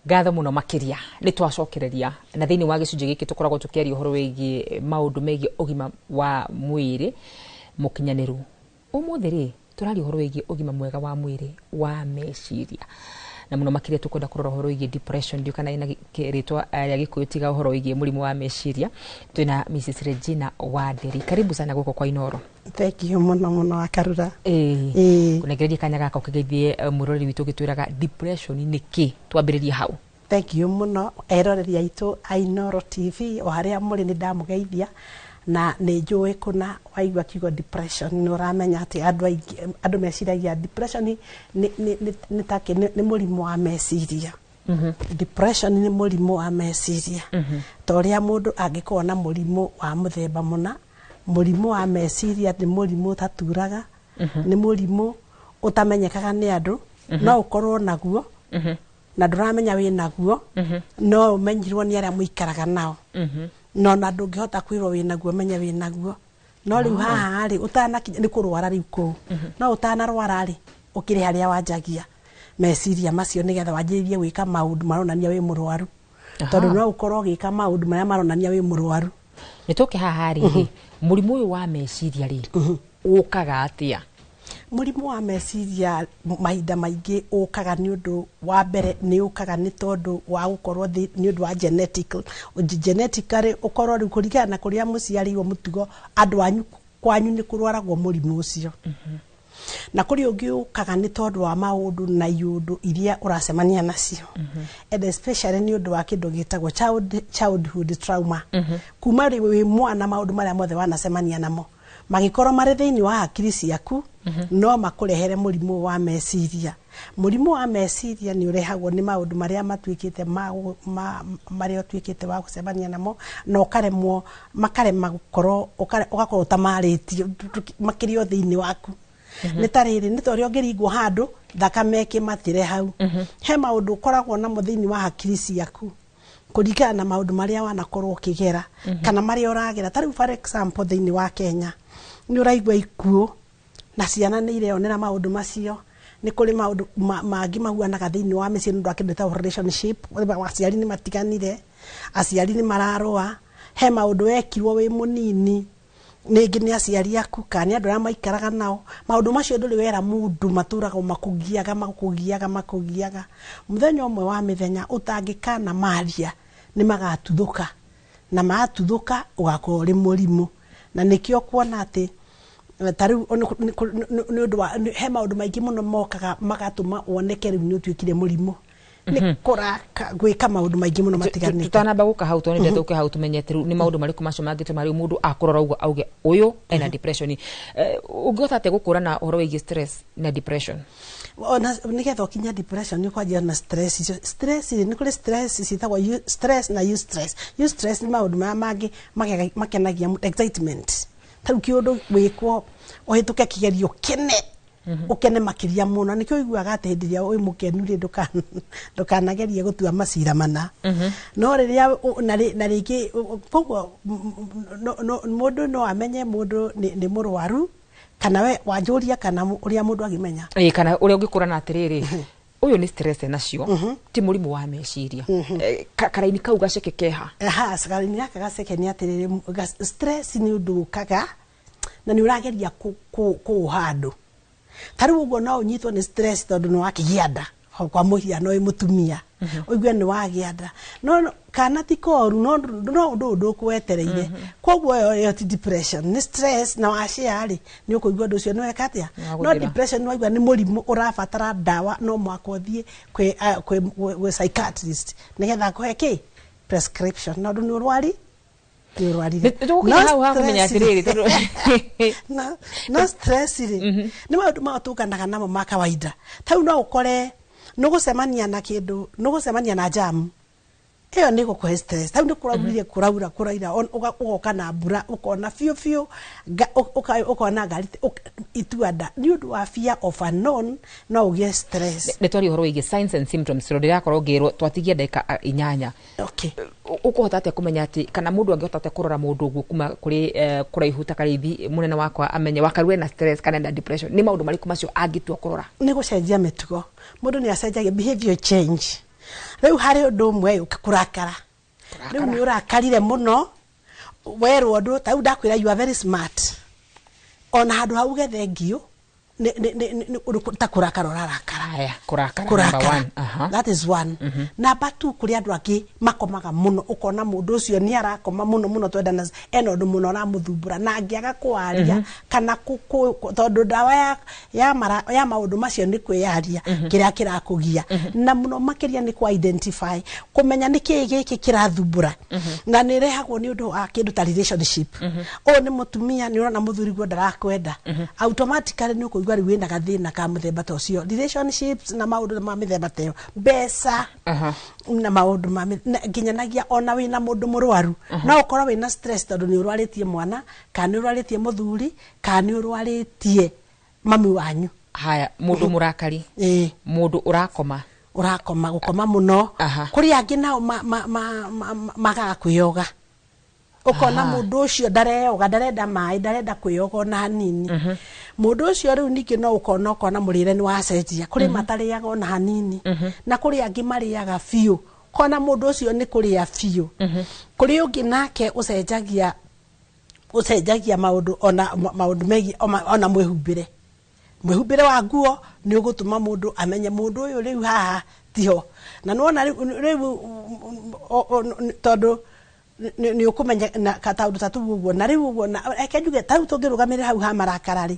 Ngatho muno makiria nĩ twacokereria na thĩinĩ wa gĩcunjĩ gĩkĩ tũkoragwo tũkĩaria ũhoro wĩgiĩ maũndũ megiĩ ũgima wa mwĩrĩ mũkinyanĩru. Ũmũthĩ rĩ, tũraria ũhoro wĩgiĩ ũgima mwega wa mwĩrĩ wa meciria, na mũno makĩria tũkwenda kũrora ũhoro wĩgiĩ depression. Ndiũ kana ĩna rĩtwa rĩa Gĩkũyũ tiga ũhoro wĩgiĩ mũrimũ wa meciria. Twĩna Mrs Regina Wanderi, karibu sana gũkũ kwa Inoro. Thank you muno muno, Akarura. Ĩĩ, kũnengereria kanya gaka ũkĩgeithie mwĩroreri witũ ũgĩtwĩraga depression nĩ kĩ, twambĩrĩrie hau. Thank you muno, eroreri aitũ a Inoro TV o harĩa mũrĩ, nĩ ndamũgeithia na nĩ njũĩ kũna waigua kiugo depression nĩ ũramenya atĩ andũ aingĩ, andũ meciragia depression nĩ takĩ nĩ mũrimũ wa meciria. Depression nĩ mũrimũ wa meciria ta ũrĩa mũndũ angĩkorwo na mũrimũ wa mũthemba mũna. Mũrimũ wa meciria nĩ mũrimũ ũtaturaga, nĩ mũrimũ ũtamenyekaga nĩ andũ. No ũkorwo naguo na ndũramenya wĩ naguo, no ũmenyirwo nĩ arĩa mũikaraga nao, no na ndũngĩhota kwĩrwo wĩ naguo menye wĩ naguo. No rĩu haha rĩ, ũtanakinya nĩ kũrwara rĩu kũu, no ũtanarwara rĩ, ũkĩrĩ harĩa wanjagia meciria macio nĩgetha wanjĩrĩrie gwĩka maũndũ maronania wĩ mũrwaru, tondũ no ũkorwo ũgĩka maũndũ marĩa maronania wĩ mũrwaru. Nĩ tũke haha rĩ, mũrimũ ũyũ wa meciria rĩ, ũkaga atĩa? Mũrimũ wa meciria mahinda maingĩ ũkaga nĩ ũndũ wa mbere, nĩ ũkaga nĩ tondũ wa gũkorwo nĩ ũndũ wa genetic, genetically ũkorwo rĩu kũringana na kũrĩa mũciarĩirwo, mũtugo andũ anyu, kwanyu nĩ kũrwaragwo mũrimũ ũcio. Na kũrĩ ũngĩ ũkaga nĩ tondũ wa maũndũ na iũndũ iria ũracemania nacio, and especially nĩ ũndũ wa kĩndũ gĩtagwo childhood trauma, kuma rĩ wĩ mwana, maũndũ marĩa mothe wanacemania namo magĩkorwo marĩ thĩinĩ wa hakiri ciaku no makũrehere mũrimũ wa meciria. Mũrimũ wa meciria nĩ ũrehagwo nĩ maũndũ marĩa matuĩkĩte marĩa ũtuĩkĩte wa gũcemania namo na ũkaremwo, makarema gũkorwo ũgakorwo ũtamarĩtie makĩria thĩinĩ waku. Nĩ ta rĩrĩ, nĩ ta ũrĩa ũngĩringwo handũ thakame ĩkĩmatĩre hau. He maũndũ ũkoragwo namo thĩinĩ wa hakiri ciaku kũringana na maũndũ marĩa wanakorwo ũkĩgera kana marĩa ũragera. Ta rĩu, for example, thĩinĩ wa Kenya nĩ ũraigua ikuũ na ciana nĩ ireyonera maũndũ macio. Nĩ kũrĩ maũndũ mangĩ mahuanaga thĩinĩ wa mĩciĩ nĩ ũndũ wa kĩndũ gĩtagwo relationship. Aciari nĩ matiganire, aciari nĩ mararũa. He maũndũ wekirwo wĩ mũnini rĩngĩ nĩ aciari aku kana nĩ andũ arĩa maikaraga nao. Maũndũ macio ndũrĩ wera mũndũ, matũraga makũgiaga, makũgiaga, makũgiaga. Mũthenya ũmwe wa mĩthenya ũtangĩkana maria nĩ magatuthũka, na matuthũka ũgakorwo ũrĩ mũrimũ. Na nĩkĩo kuona atĩ ta rĩu nĩ ũndũ wa he maũndũ maingĩ mũno mokaga magatũma woneke rĩu nĩ ũtuĩkire mũrimũ, nĩ kũraka gwĩka maũndũ maingĩ mũno matiganĩte. Tutanamba gũka hau, tondũ nĩ tũke hau tũmenye atĩ rĩu nĩ maũndũ marĩkũ macio mangĩtũma rĩu mũndũ akũrora ũguo auge ũyũ ena depression. Ũngĩhota atĩa gũkũrana ũhoro wĩgiĩ stress na depression? Ona nĩgetha ũkinye depression nĩ ũkwanjia na stress icio. Stress rĩ, nĩ kũrĩ stress ciĩtagwo stress na eustress. Eustress nĩ maũndũ marĩa mangĩ makenagia excitement. Ta rĩu kĩũndũ wĩkwo ũhĩtũke kĩgerio kĩne, ũkene makĩria mũno. Nĩkĩo ũiguaga atĩ hĩndĩ ĩrĩa wĩ mũkenu rĩ, ndũkanagerie gũtua macira mana. No rĩrĩa na rĩngĩ koguo mũndũ no amenye mũndũ nĩ mũrwaru kana we wanjũria kana ũrĩa mũndũ agĩmenya. Ĩĩ, kana ũrĩa ũngĩkũrana atĩrĩrĩ, ũyũ nĩ stress enacio, ti mũrimũ wa meciria. Karaini kau gaceke keha? Aha, karaini gaka gaceke nĩ atĩrĩrĩ, stress nĩ ũndũ ũkaga na nĩ ũrageria kũũhandũ. Ta rĩu ũguo no ũnyitwo nĩ stress tondũ nĩ wakĩgĩa nda. Kwa mũhiano, wĩ mũtumia, ũigue nĩ wagĩa nda, no kana ti koru, no ũndũ ũyũ ndũkwetereire. Koguo ĩyo ti depression, nĩ stress, na washare rĩ, nĩ ũkũigua ũndũ ũcio nĩ weka atĩa. Nĩ No wagũthira. depression nĩ waigua nĩ mũrimũ ũrabatara ndawa, no mũhaka ũthiĩ kwĩ psychiatrist nĩgetha akũhe kĩ prescription, na ũndũ nĩ ũrwari, nĩ ũrwarire. Tũgũkinya hau hakũmenya atĩrĩrĩ, tondũ No stress rĩ, nĩ maũndũ mao tũnganaga namo ma kawaida. Ta rĩu no ũkore nĩ ũgũcemania na kĩndũ, nĩ ũgũcemania na jam, ĩyo nĩ gũkũhe stress. Ta rĩu nĩ kũraurire, kũraura, kũraira, ũgoka na mbura, ũkona biũ biũ ũkona ngari itua nda. Nĩ ũndũ wa fear of unknown no ũgĩe stress. Nĩ twaria ũhoro wĩgiĩ signs and symptoms, tondũ ndĩrakorwo ngĩrwo twatigia ndagĩka 8. Ũkũhota atĩa kũmenya atĩ, kana mũndũ angĩhota atĩa kũrora mũndũ ũguo kuma kũrĩ kũraihu ta Karĩithi mũnene wakwa, amenye Wakarura ena stress kana ena depression? Nĩ maũndũ marĩkũ macio angĩtua kũrora? Nĩ gũcenjia mĩtugo. Mũndũ nĩ acenjagia, behavior change. Rĩu harĩ ũndũ ũmwe kũrakara. Rĩu nĩ ũrakarire mũno, werwo ũndũ ta rĩu ndakwĩra you are very smart, ona handũ hau uge thengiũ ta kũrakara ũrarakara. Haya, kũrakara number Kũrakara. one. Aha. That is one. Number two, kũrĩ andũ angĩ makomaga mũno, ũkona mũndũ ũcio nĩ arakoma mũno mũno, twendana ena ũndũ mũno ũramũthumbũra na angĩaga kwaria kana tondũ ndawa ya maũndũ macio nĩ kwĩyaria kĩrĩa kĩrakũgia, na mũno makĩria nĩ kwa identify, kũmenya nĩ kĩĩ gĩkĩ kĩrathumbũra, na nĩ ĩrehagwo nĩ ũndũ wa kĩndũ ta relationship. Ũyũ nĩ mũtumia, nĩ ũrona mũthuri guo ndarakwenda, automatically nĩ ũkũigua rĩu wĩna gathĩna ka mũthemba ta ũcio, relationships na maũndũ ma mĩthemba ta ĩyo, mbeca na maũndũ ma nginyanagia ona wĩna mũndũ mũrwaru, no ũkorwo wĩna stress tondũ nĩ ũrwarĩtie mwana, kana nĩ ũrwarĩtie mũthuri, kana nĩ ũrwarĩtie mami wanyu. Haya, mũndũ mũrakari, mũndũ ũrakoma. Ũrakoma, gũkoma mũno. Kũrĩ angĩ nao magaga kwĩyoga, ũkona mũndũ ũcio ndareyoga, ndarenda maĩ, ndarenda kwĩyoga ona hanini mũndũ ũcio. Rĩu ningĩ no ũkona mũrĩre nĩ wacenjia, kũrĩ matarĩaga ona hanini, na kũrĩ angĩ marĩaga biũ, kona mũndũ ũcio nĩ kũrĩa biũ. Kũrĩ ũngĩ nake ũcenjagia maũndũ, ona maũndũ megiĩ ona mwĩhumbĩre wa nguo nĩ ũgũtũma mũndũ amenye mũndũ ũyũ rĩu haha tiho. Na nĩwona rĩu tondũ nĩ ũkũmenya na kataũndũ ta tũu ũguo. Na rĩu ũguo, na reke njuge ta rĩu tũngĩrũgamĩrĩra hau ha marakara rĩ,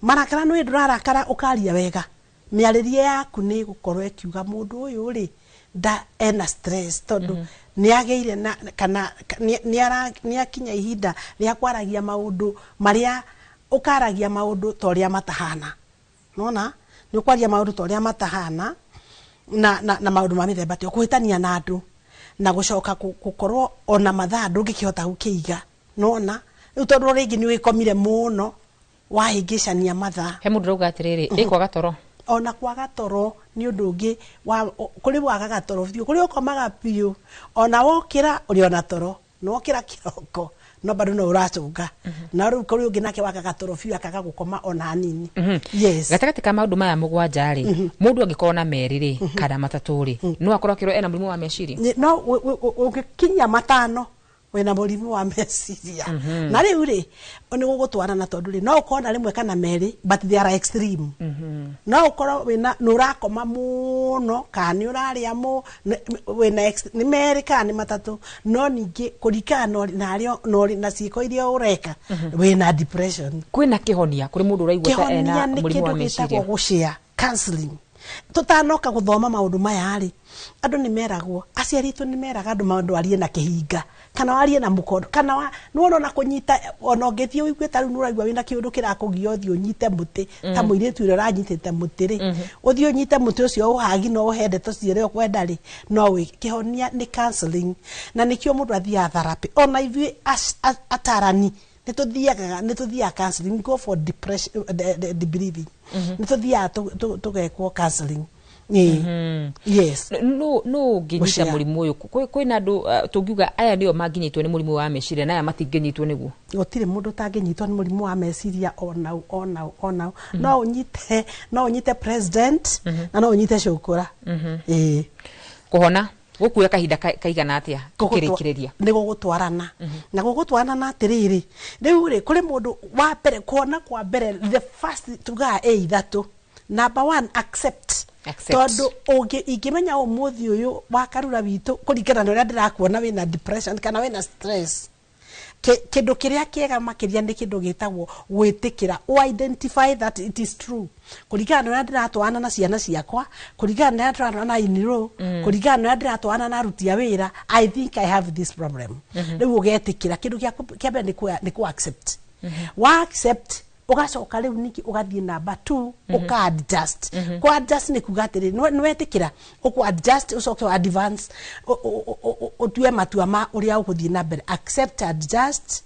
marakara nĩ ndũrarakara ũkaria wega, mĩarĩrie yaku nĩ ĩgũkorwo ĩkiuga mũndũ ũyũ rĩ nda ena stress, tondũ nĩ agĩire na kana nĩ akinya ihinda rĩa kwaragia maũndũ marĩa ũkaragia maũndũ ta ũrĩa matahana. Nona nĩ ũkwaria maũndũ ta ũrĩa matahana na maũndũ ma mĩthemba ta ĩyo, kũhĩtania na andũ na gũcoka gũkorwo ona mathaa ndũngĩkĩhota gũkĩiga, nona rĩu tondũ rĩngĩ nĩ ũgĩkomire mũno, wahĩngĩcania mathaa. He mũndũ ũrauga atĩrĩrĩ, ĩ kwaga toro. Ona kwaga toro nĩ ũndũ ũngĩ wa kũrĩ wagaga toro biũ, kũrĩ ũkomaga biũ, ona wokĩra ũrĩ ona toro, na wokĩra kĩroko no bado no ũracũnga. Na rĩu kũrĩ ũngĩ nake wagaga toro biũ, akaga gũkoma ona hanini. Yes. Gatagatĩ ka maũndũ maya mũgwanja rĩ, mũndũ angĩkorwo na merĩ rĩ kana matatũ rĩ, no akorwo akĩrwo ena mũrimũ wa meciria? No ũngĩkinyia matano wĩna mũrimũ wa meciria. Na rĩu rĩ nĩ gũgũtwarana, tondũ rĩ no ũkorwo na rĩmwe kana merĩ, but they are extreme. No ũkorwo wĩna nĩ ũrakoma mũno kana nĩ ũrarĩa wĩna nĩ merĩ kana nĩ matatũ, no ningĩ kũringana na arĩa na ciĩko iria ũreka wĩna depression. Kwĩna kĩhonia kũrĩ mũndũ ũraigua ta ena Kĩhonia nĩ mũrimũ wa kĩndũ meciria? gĩtagwo gũshare, counseling. Tũtanoka gũthoma maũndũ maya rĩ, andũ nĩ meragwo, aciari aitũ nĩ meraga andũ maũndũ, arie na kĩhinga kana warie na mũkondo kana wa nĩwona ona kũnyita, ona ũngĩthiĩ ũigue ta rĩu nĩũraigua wĩna kĩũndũ kĩrakũgia, ũthiĩ ũnyite mũtĩ ta mũirĩtu ũrĩa ũranyitĩte mũtĩ rĩ, ũthiĩ ũnyite mũtĩ ũcio ũhagi no ũhe ndeto ciothe ũkwenda rĩ, no kĩhonia nĩ counseling, na nĩkĩo mũndũ athiaga therapy. Ona ithuĩ atarani nĩ tũthiaga counseling, go for depression, debriefing, nĩ tũthiaga tũgekwo counseling. Ĩĩ. Yes. No ũngĩnyita Gũshare. mũrimũ ũyũ, kwĩna andũ tũngiuga aya nĩo mangĩnyitwo nĩ mũrimũ wa meciria na aya matingĩnyitwo nĩguo? Gũtirĩ mũndũ ũtangĩnyitwo nĩ mũrimũ wa meciria onau onau onau. No ũnyite president na no ũnyite cũkũra. Ĩĩ. Kũhona gũkuoya kahinda kaigana atĩa tũkĩrĩkĩrĩria? Nĩ gũgũtwarana na gũgũtwarana na atĩrĩrĩ, rĩu rĩ kũrĩ mũndũ wa mbere kuona kwa mbere, the first tugaga ĩ ithatũ. Number one, accept. Accept. Tondũ ingĩmenya ũmũthĩ ũyũ wa karura witũ, kũringana na ũrĩa ndĩrakuona wĩna depression kana wĩna stress, kĩndũ kĩrĩa kĩega makĩria nĩ kĩndũ gĩtagwo gwĩtĩkĩra, o identify that it is true, kũringana na ũrĩa ndĩratwarana na ciana ciakwa, kũringana na ũrĩa ndĩratwarana na iniro, kũringana na ũrĩa ndĩratwarana na aruti a wĩra, I think I have this problem. Rĩu ũgetĩkĩra kĩndũ kĩa mbere nĩ kũ accept. Wa accept, ũgacoka rĩu ningĩ ũgathiĩ namba two, ũka adjust. Kũ adjust nĩ kuga atĩrĩ, nĩ wetĩkĩra, ũkũ adjust, ũcoke ũ advance, ũtue matua ma ũrĩa ũgũthiĩ na mbere. Accept, adjust,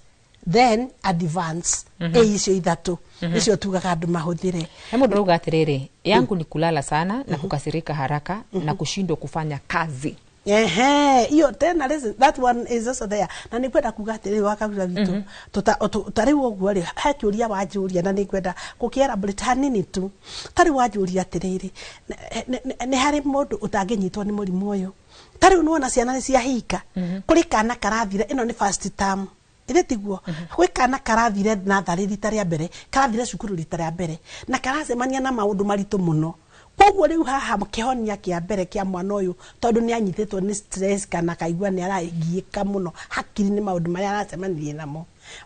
then advance. Ĩ icio ithatũ nĩcio tugaga andũ mahũthĩre. He mũndũ ũrauga atĩrĩrĩ, yangu ni kulala sana na kukasirika haraka na kushindwa kufanya kazi. Ehe, iyo tena, listen, that one is also there. Na nĩ ngwenda kuga atĩrĩrĩ, wakabira witũ ta rĩu ũguo rĩ, he kĩũria wanjũria na nĩ ngwenda gũkĩelaborate hanini tu. Ta rĩu wanjũria atĩrĩrĩ, nĩ harĩ mũndũ ũtangĩnyitwo nĩ mũrimũ ũyũ? Ta rĩu nĩwona ciana nĩ ciahinga, kũrĩ kana karathire, ĩno nĩ first term ithe tiguo, gwĩ kana karathire natharĩ rita rĩa mbere, karathire cukuru rita rĩa mbere na karacemania na maũndũ maritũ mũno. Koguo rĩu haha kĩhonia kĩa mbere kĩa mwana ũyũ, tondũ nĩ anyitĩtwo nĩ stress kana kaigua nĩ aragiĩka mũno hakiri nĩ maũndũ marĩa aracemanirie namo,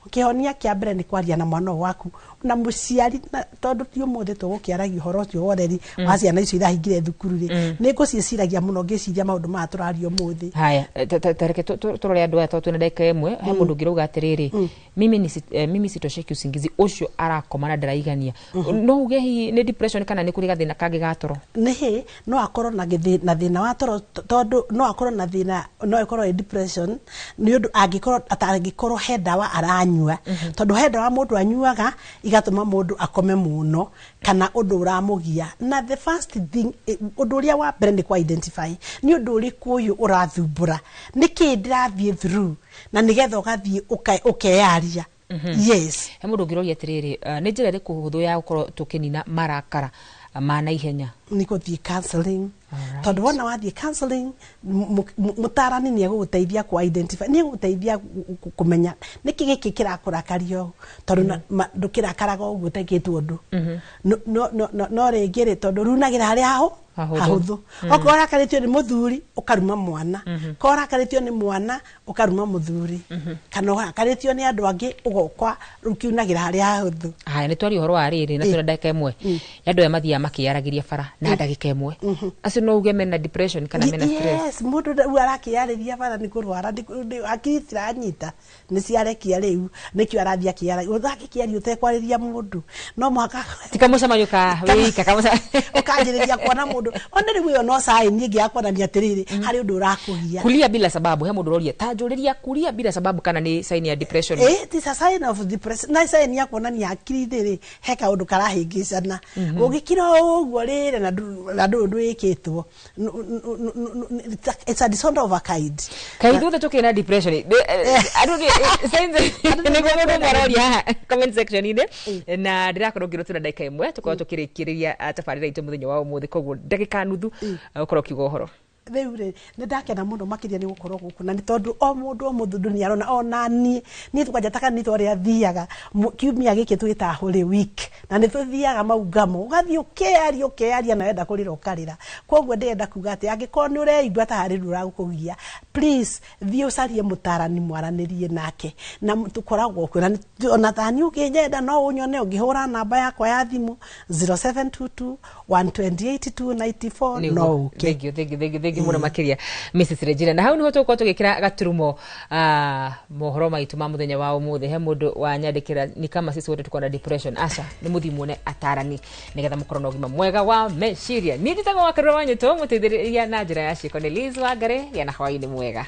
kĩhonia kĩa mbere nĩ kwaria na mwana ũyũ waku na mũciari. Na tondũ ti ũmũthĩ tũgũkĩaragia ũhoro ũcio wa ũreri wa ciana icio irahingire thukuru rĩ, nĩ ngũciĩciragia mũno ngĩciria maũndũ maya tũraria ũmũthĩ. Haya, ta reke tũrore andũ aya tondũ twĩna ndagĩka 1. He mũndũ ũngĩ rauga atĩrĩrĩ, mimi sitosheki usingizi, ũcio arakoma na ndaraigania, no uge hihi nĩ depression kana nĩ kũrĩ gathĩna kangĩ ga toro? Nĩ hĩ, no akorwo na thĩna wa toro, tondũ no akorwo na thĩna, no ĩkorwo ĩ depression nĩ ũndũ angĩkorwo atangĩkorwo he ndawa aranyua, tondũ he ndawa mũndũ anyuaga igatũma mũndũ akome mũno kana ũndũ ũramũgia. Na the first thing, ũndũ ũrĩa wa mbere nĩ kwa identify nĩ ũndũ ũrĩkũ ũyũ ũrathumbũra, nĩ kĩĩ ndĩrathiĩ through, na nĩgetha ũgathiĩ ũkeyaria. Yes. He mũndũ ũngĩroria atĩrĩrĩ, nĩ njĩra ĩrĩkũ hũthũ ya gũkorwo tũkĩnina marakara ma naihenya? Nĩ gũthiĩ counseling. Alright. Tondũ wona wathiĩ counseling, mũtarani nĩ egũgũteithia ku identify, nĩ egũgũteithia kũmenya nĩkĩ gĩkĩ kĩrakũrakaria ũũ, tondũ ndũkĩrakaraga ũguo ũtekĩtwo ũndũ. No rĩngĩ rĩ, tondũ runagĩra harĩa hahũthũ. Hahũthũ. Okorwo ũrakarĩtio nĩ mũthuri, ũkaruma mwana, korwo ũrakarĩtio nĩ mwana, ũkaruma mũthuri, kana ũrakarĩtio nĩ andũ angĩ, ũgoka rĩu kiunagĩra harĩa hahũthũ. Haya, nĩ twaria ũhoro wa rĩrĩ na twĩna ndagĩka 1 ya andũ aya mathiaga makĩyaragĩria bara na ndagĩka 1, acio no uge mena depression kana mena stress? Yes, mũndũ rĩu arakĩarĩria bara nĩ kũrwara, hakiri itiranyita, nĩ ciarekia rĩu, nĩkĩo arathiĩ akĩaragia. Ũtangĩkĩaria ũtekwarĩria mũndũ, no mũhaka Ti kamũcemanio ka wĩika ũkanjĩrĩria kuona mũndũ ona rĩu ĩyo no sign ĩngĩ ya kuonania atĩrĩrĩ, harĩ ũndũ ũrakũgia. Kulia bila sababu, he mũndũ ũroria ta njũrĩria, kulia bila sababu kana nĩ sign ya depression? It is a sign of depression na sign ya kuonania hakiri-inĩ rĩ, he kaũndũ karahĩngĩcana. Ũngĩkira ũguo rĩrĩ na ndũrĩ ũndũ wĩkĩtwo, it's a disorder of a kind. Kaĩ ithuothe tũkĩrĩ na depression? Andũ signs nĩguo mũndũ ũmwe aroria haha comment section-inĩ, na ndĩrakorwo ngĩrwo twĩna ndagĩka 1 tũkorwo tũkĩrĩkĩrĩria tabarĩra itũ mũthenya wa ũmũthĩ, koguo ndagĩka nuthu ũkorwo ũkiuga ũhoro. Rĩu rĩ, nĩ ndakena mũno makĩria nĩ gũkorwo gũkũ, na nĩ tondũ o mũndũ o mũndũ nĩ arona ona niĩ kwanja ta kanitha ũrĩa thiaga kiumia gĩkĩ twĩtaga Holy Week, na nĩ tũthiaga maungamo, ũgathiĩ ũkearia ũkearia na wenda kũrĩra ũkarĩra. Koguo ndĩrenda kuga atĩ angĩkorwo nĩ ũreigua ta harĩ ũndũ ũragũkũgia, please thiĩ ũcarie mũtarani mwaranĩrie nake, na tũkoragwo kuo na ona tani ũkĩnyenda no ũnyone ũngĩhũra namba yakwa ya thimũ 0722 128 294, no ũke. Thank you, thank you, thank you, thank you mũno makĩria, Mrs Regina. Na hau niho tũgũkorwo tũgĩkĩra gaturumo mohoro maitũ ma mũthenya wa ũmũthĩ. He mũndũ wanyandĩkĩra ni kama sisi wote tuko na depression. Aca, nĩ mũthiĩ muone atarani nĩgetha mũkorwo na ũgima mwega wa meciria. Niĩ njĩtagwo Wakarura wa Nyũtũ, mũteithĩrĩria na njĩra ya ciĩko nĩ Liz Wangari. Gĩa na hwaĩ-inĩ mwega.